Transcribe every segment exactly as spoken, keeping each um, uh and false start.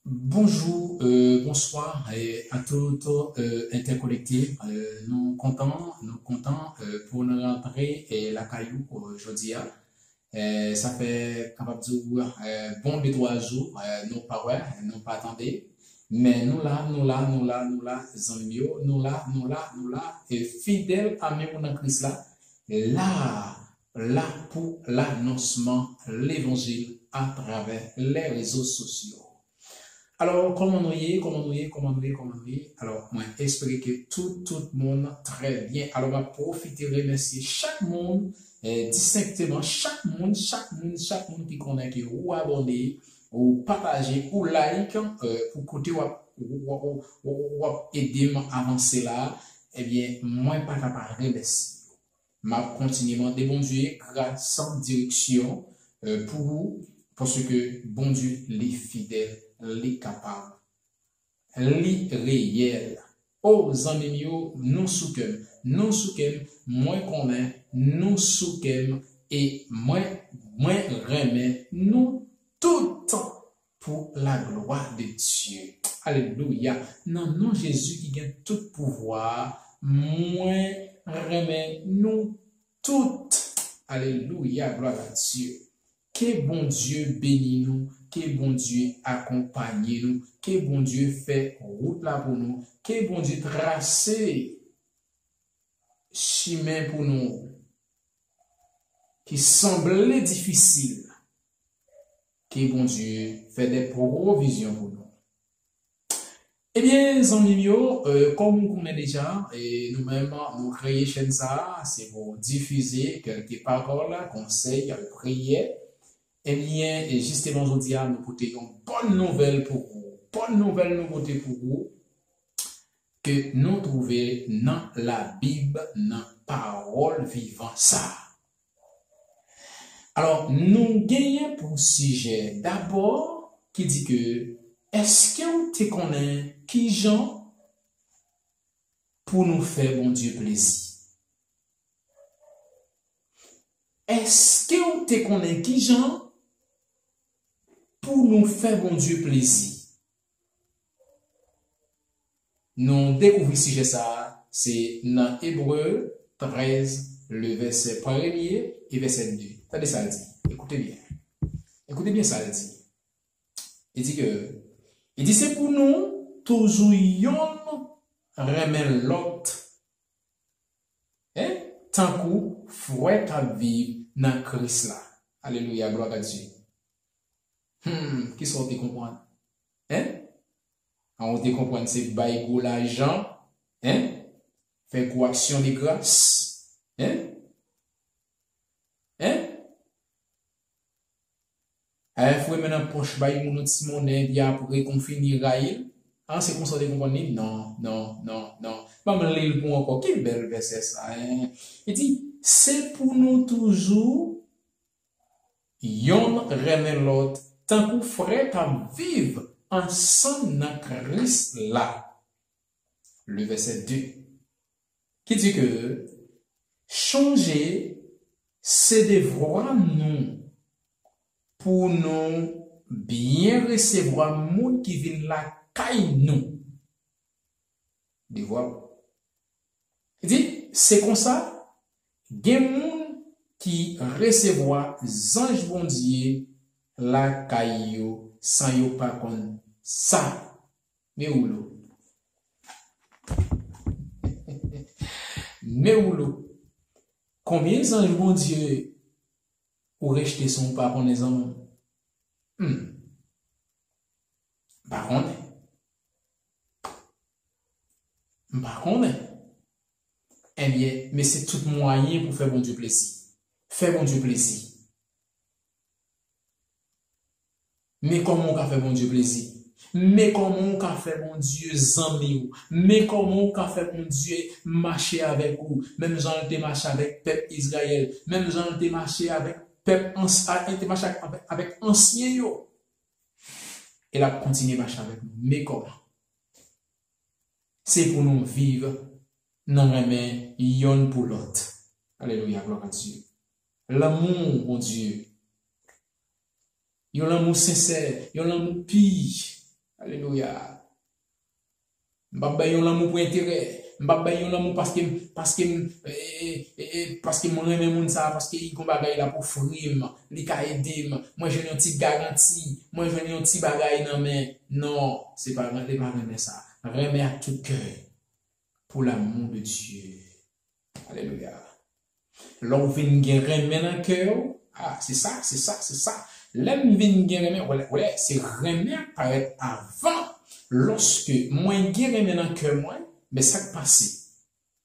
Bonjou, euh, bonswa, euh, a tout, euh, entèkonekte. Euh, nou kontan, nou kontan, euh, pou nou rantre, euh, lakay ou, euh, jodi a. Euh, sa fè, kapab di w, euh, bon de twa jou, euh, nou pa wè, nou pa tande. Men nou la, nou la, nou la, nou la, zanmi m yo, nou la, nou la, nou la, e fidèl ame ou nan Kris la, la, la pou lanonsman levanjil atravè lè rezo sosyo. Alò, kòman nou ye? Kòman nou ye? Kòman nou ye? Kòman nou ye? Alò, mwen espere ke tout, tout moun trè byen. Alò, m ap pwofite remèsye chak moun, eh, distenkteman, chak moun, chak moun, chak moun ki konnen ke ou abòne, ou pataje, ou like, eh, pou kote w ap, w ap, w ap, w ap ede m avanse la, ebyen, mwen pa ka pa remèsye yo. M ap kontinye mande Bondye gras, direksyon, eh, pou ou, paske Bondye, li fidèl, li kapab, li reyèl. O, zanmi m yo, nou sou kè m, nou sou kè m, mwen konnen nou sou kè m, e mwen, mwen renmen nou tout pou la glwa de Dye. Alelouya! Nan non Jezi ki gen tout pouvwa a, mwen renmen nou tout. Alelouya, glwa a Dye. Ke Bondye beni nou, ke Bondye akonpaye nou, ke Bondye fè wout la pou nou, ke Bondye trase chimen pou nou ki sanble difisil, ke Bondye fè de pwovizyon pou nou. Ebyen, zanmi m yo, eh, kòm ou konnen deja, eh, nou menm, nou kreye chèn sa a, se pou difize kèlke pawòl, konsèy, priyè. Ebyen, e jisteman jodi a, nou pote yon bòn nouvèl pou ou. Bòn nouvèl nou pote pou ou, ke nou twouve nan Labib, nan pawòl vivan sa a. Alò, nou genyen pou sijè dabò ki di ke, èske w te konnen kijan pou nou fè Bondye plezi? Èske w te konnen kijan pou nou fè Bondye plezi? Nou dekouvri sijè sa a, se nan Ebre trèz, le vèsè premye e vèsè de. Tande sa l di. Ekoute byen. Ekoute byen sa l di. Li di ke, li di se pou nou toujou yonn renmen lòt, en, tankou frè k ap viv nan Kris la. Alelouya, glwa a Dye. Hmm, kisa w te konprann? En? An, w te konprann se bay gwo lajan, en? Fè gwo aksyon de gras, en? En? Al foure men nan pòch, bay moun yon ti monnen, epi apre, kon fini, rayi l. An, se konsa w te konprann li? Non, non, non, non. Ban m li l pou ankò. Ki bèl vèsè sa, en? Li di, se pou nou toujou yonn renmen lòt, tankou frè k ap viv ansanm nan Kris la. Le vèsè de. Ki di ke, chonje, se devwa nou pou nou byen resevwa moun ki vin lakay nou. Devwa. Li di, se konsa, gen moun ki resevwa zanj Bondye lakay yo san yo pa konn sa. Men woulo. Men woulo. Konbyen zanj Bondye ou rejte san w pa konnen, zanmi m? Hmm. M pa konnen. M pa konnen. Ebyen, men se tout mwayen pou fè Bondye plezi. Fè Bondye plezi. Men kòman w ka fè Bondye plezi. Men kòman w ka fè Bondye zanmi w. Men kòman w ka fè Bondye mache avèk ou. Menm jan l te mache avèk pèp Izrayèl. Menm jan l te mache avèk pèp ans-, a, te mache avèk, avèk ansyen yo. E l ap kontinye mache avèk nou. Men kòman. Se pou nou viv nan renmen yonn pou lòt. Alelouya, glwa a Dye. Lanmou Bondye. Yon lanmou sensè, yon lanmou pi. Alelouya. M p ap bay yon lanmou pou enterè. M p ap bay yon lanmou paske, paske, e, e, e, e, paske mwen renmen moun sa, paske li gon bagay l ap ofri m, li ka ede m. Mwen jwenn yon ti garanti, mwen jwenn yon ti bagay nan men. Non, se pa, li pa renmen sa. Renmen ak tout kè pour l'amour de Dieu. Alelouya. Lè w vin gen renmen nan kè w, ah, se sa, se sa, se sa. Lè m vin gen renmen, wè, wè, se renmen an k parèt avan. Lòske mwen gen renmen nan kè mwen, men sa k pase?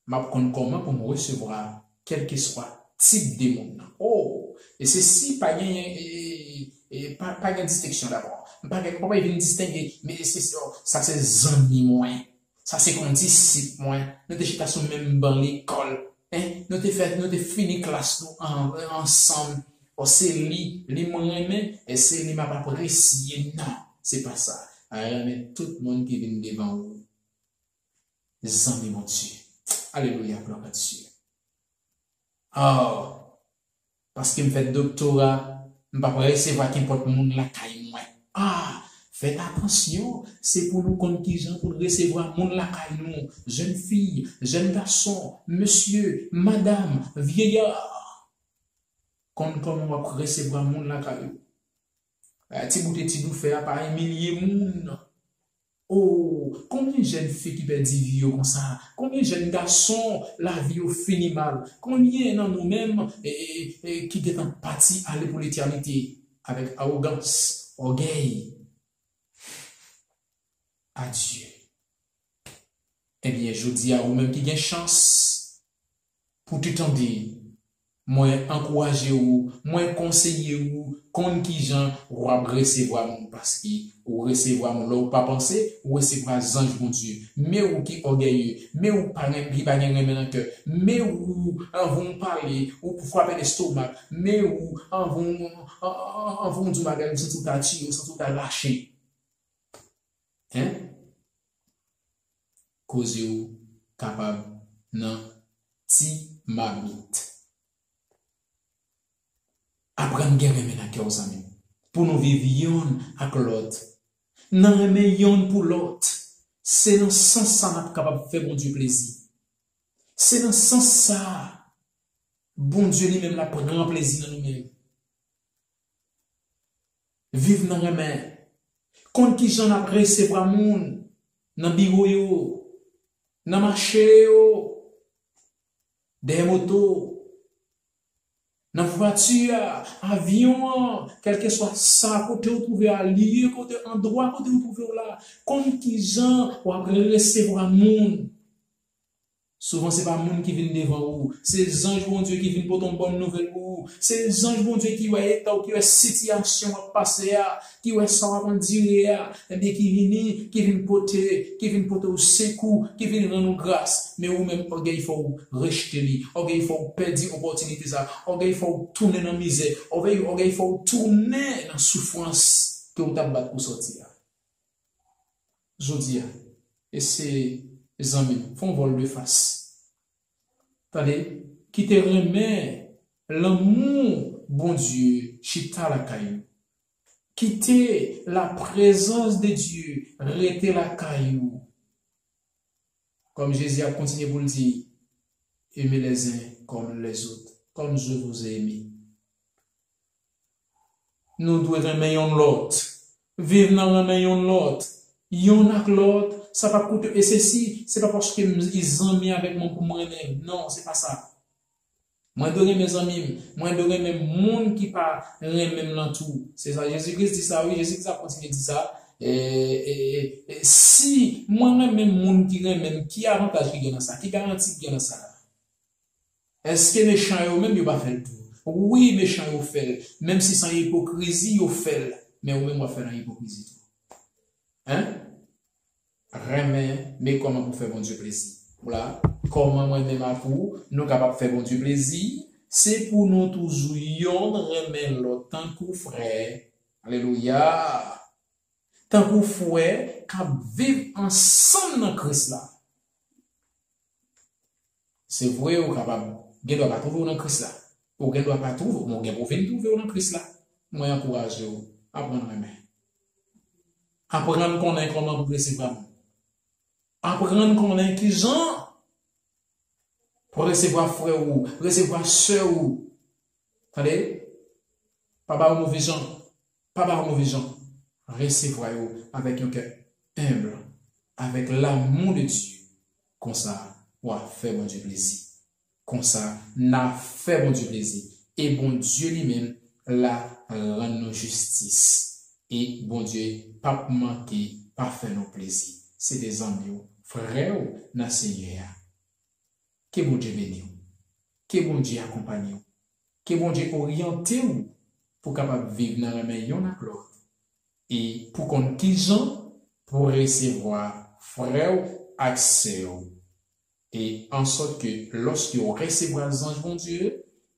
M ap konn kòman pou m resevwa kèlkeswa tip de moun nan. Oh, e se si pa gen, e, e, e, pa, pa gen distenksyon dabò. M pa gen, m pa vin distenge, men se, se, oh, sa se zanmi mwen. Sa se kondisip mwen. Nou te chita sou menm ban lekòl. Hein? Nou te fè, nou te fini klas nou an, ansanm. O se li, li mwen renmen, e se li m ap apresye. Non, se pa sa. Renmen tout moun ki vin devan ou. Zanmi Bondye. Alelouya, glwa a Dye. Oh, paske m fè doktora, m p ap resevwa kenpòt moun lakay mwen. Ah, fè atansyon, se pou nou konn kijan pou n resevwa moun lakay nou, jèn fi, jèn gason, mesye, madanm, vyeya. Konn kòman w ap resevwa moun lakay ou. Eh, ti bout etid ou fè a pa imilye moun. Oh, konbyen jèn fi ki pèdi vi yo konsa? Konbyen jèn gason lavi yo fini mal? Konbyen nan nou menm, e, e, e, ki gentan pati ale pou letènite avèk awogans, ògèy? Adye. Ebyen, jodi a, ou menm ki gen chans pou te tande, mwen ankouraje ou, mwen konseye ou, konn kijan w ap resevwa moun, paske ou resevwa moun lè ou pa panse, ou resevwa zanj Bondye. Men ou ki ògèye, men ou pa gen, ki pa gen renmen nan kè, men ou, anvan w pale, ou frape lestomak, men ou, anvan, an, an, anvan w di yon bagay, ou santi w ta tiye, ou santi w ta lache. Hein? Koze w kapab nan ti mamit. Aprann gen renmen nan kè w, zanmi m, pou nou viv yonn ak lòt. Nan renmen yonn pou lòt, se nan sans sa n ap kapab fè Bondye plezi. Se nan sans sa Bondye li menm l ap pran plezi nan nou menm. Viv nan renmen. Konn kijan n ap resevwa moun nan biwo yo, nan mache yo, dèyè moto, nan vwati a, avyon an, kèlkeswa sa kote ou twouve a, lye kote, andwa kote ou twouve w la. Konn kijan w ap resevwa moun. Souvan se pa moun ki vin devan ou, se zanj Bondye ki vin pote yon bòn nouvèl pou ou. Se zanj Bondye ki wè eta w, ki wè sitiyasyon w ap pase a, ki wè sa w ap andire a, ebyen ki vini, ki vin pote, ki vin pote w sekou, ki vin rann ou gras. Men ou menm, ògèy fè w rejte li, ògèy fè w pèdi opòtinite sa, ògèy fè w tounen nan mizè, ògèy, ògèy fè w tounen nan soufrans ke w t ap bat pou sòti a. Jodi a, e se zanmi m, fè yon vòl de fas. Tande, kite renmen, lanmou Bondye chita lakay ou. Kite la présence de Dieu rete lakay ou. Kòm Jezi ap kontinye pou l di, aimez les uns comme les autres, comme je vous ai aimé. Nou dwe renmen yonn lòt. Viv nan renmen yonn lòt. Yonn ak lòt, sa p ap koute. E se si, se pa paske m, li zanmi avèk mwen pou m renmen l. Non, se pa sa. Mwen dwe renmen zanmi m. Mwen dwe renmen moun ki pa renmen m lan tou. Se sa Jezi Kris di sa, wi. Jezi Kris ap kontinye di sa. E, e, e, e, si mwen renmen moun ki renmen m, ki avantaj ki gen nan sa? Ki garanti ki gen nan sa? Èske mechan yo menm yo pa fè l tou? Wi, mechan yo fè l, menm si se an ipokrizi yo fè l, men ou menm w ap fè l an ipokrizi tou. Hein? Renmen, men kòman pou fè Bondye plezi. Vwala, kòman mwen menm ak ou, nou kapab fè Bondye plezi, se pou nou toujou yonn renmen lòt tankou frè. Alelouya! Tankou frè k ap viv ansanm nan Kris la. Se vre, ou kapab gen dwa pa twouve w nan Kris la. Ou gen dwa pa twouve w, men ou gen pou w vin twouve w nan Kris la. Mwen ankouraje w, aprann renmen. Aprann konnen kòman pou resevwa moun. Aprann konnen kijan pou resevwa frè ou, resevwa sè ou. Tande? Pa ba yo move jan. Pa ba yo move jan. Resevwa yo avèk yon kè enb, avèk lamou de Dye. Konsa, w a fè Bondye plezi. Konsa, n a fè Bondye plezi. E Bondye li menm la rann nou jistis. E Bondye p ap manke pa fè nou plezi. Se te zanmi w, frè w nan Senyè a. Ke Bondye beni w. Ke Bondye akonpanye w. Ke Bondye oryante w pou w kapab viv nan renmen yonn ak lòt. E pou konn kijan pou resevwa frè w ak sè w. E ansòt ke lòske w resevwa zanj Bondye,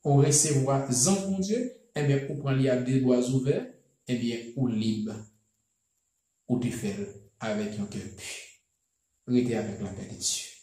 ou resevwa zanj Bondye, ebyen, ou pran li a de bra ouvè, ebyen, ou lib. Ou te fè l avèk yon kè pi. Rete avèk lapè de Dye.